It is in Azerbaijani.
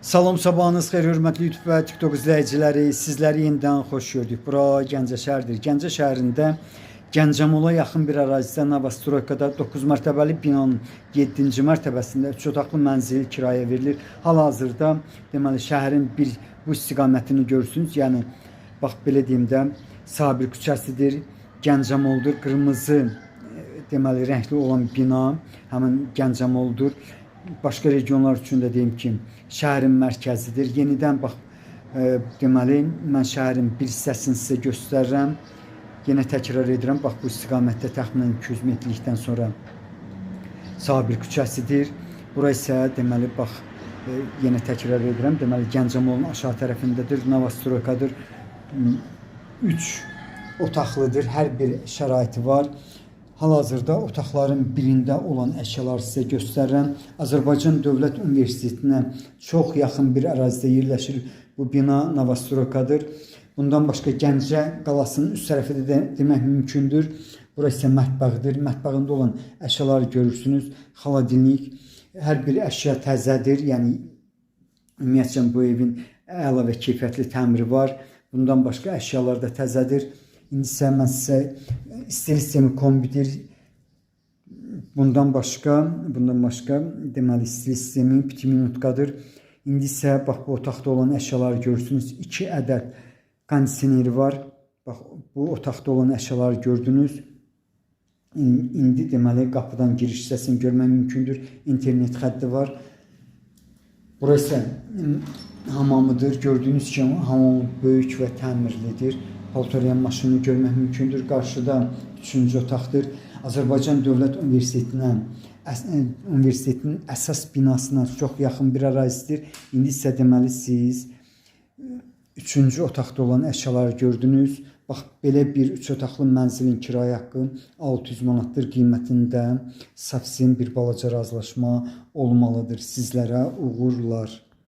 Salam, sabahınız xeyir, hörmətli YouTube və TikTok izləyiciləri. Sizləri yenidən xoş gördük. Bura Gəncə şəhəridir. Gəncə şəhərində Gəncəmola yaxın bir ərazidə Novostroykada 9 mərtəbəli binanın 7-ci mərtəbəsində 3 otaqlı mənzil kirayə verilir. Hal-hazırda deməli şəhərin bir bu istiqamətini görürsünüz. Yəni bax belə deyim də Sabir küçəsidir, Gəncəmoldur, qırmızı deməli rəngli olan bina həmin Gəncəmoldur. Başqa regionlar üçün də deyim ki, şəhərin mərkəzidir. Yenidən bax deməli mən şəhərin bir hissəsini sizə göstərirəm. Yenə təkrar edirəm, bax bu istiqamətdə təxminən 200 metrlikdən sonra Sabir küçəsidir. Bura isə deməli bax yenə təkrar edirəm, deməli Gəncəmolun aşağı tərəfindədir, Novostroykadır. 3 otaqlıdır, hər bir şəraiti var. Hal-hazırda otaqların birində olan əşyaları sizə göstərirəm. Azərbaycan Dövlət Universitetinə çox yaxın bir ərazidə yerləşir bu bina, Novostroykadır. Bundan başqa Gəncə qalasının üst tərəfi də demək mümkündür. Bura isə mətbəxdir. Mətbəxində olan əşyaları görürsünüz. Xolodilnik, hər bir əşya təzədir. Yəni ümumiyyətcə bu evin əla və keyfiyyətli təmiri var. Bundan başqa əşyalar da təzədir. İndi isə mən sizə stil sistemi kombidir. Bundan başqa deməli stil sistemi pitiminutkadır. İndi isə bax bu otaqda olan əşyaları görürsünüz. 2 ədəd kondisioneri var. Bax bu otaqda olan əşyaları gördünüz. İndi deməli qapıdan giriş hissəsini görmək mümkündür. İnternet xətti var. Bura isə hamamıdır. Gördüyünüz kimi hamam böyük və təmirlidir. Paltaryan maşını görmək mümkündür. Qarşıda üçüncü otaqdır. Azərbaycan Dövlət Universitetinə, universitetinin əsas binasına çox yaxın bir ərazidir. İndi isə deməli siz üçüncü otaqda olan əşyaları gördünüz. Bax belə bir üç otaqlı mənzilin kirayə haqqı 600 manatdır, qiymətində safsin bir balaca razılaşma olmalıdır. Sizlərə uğurlar.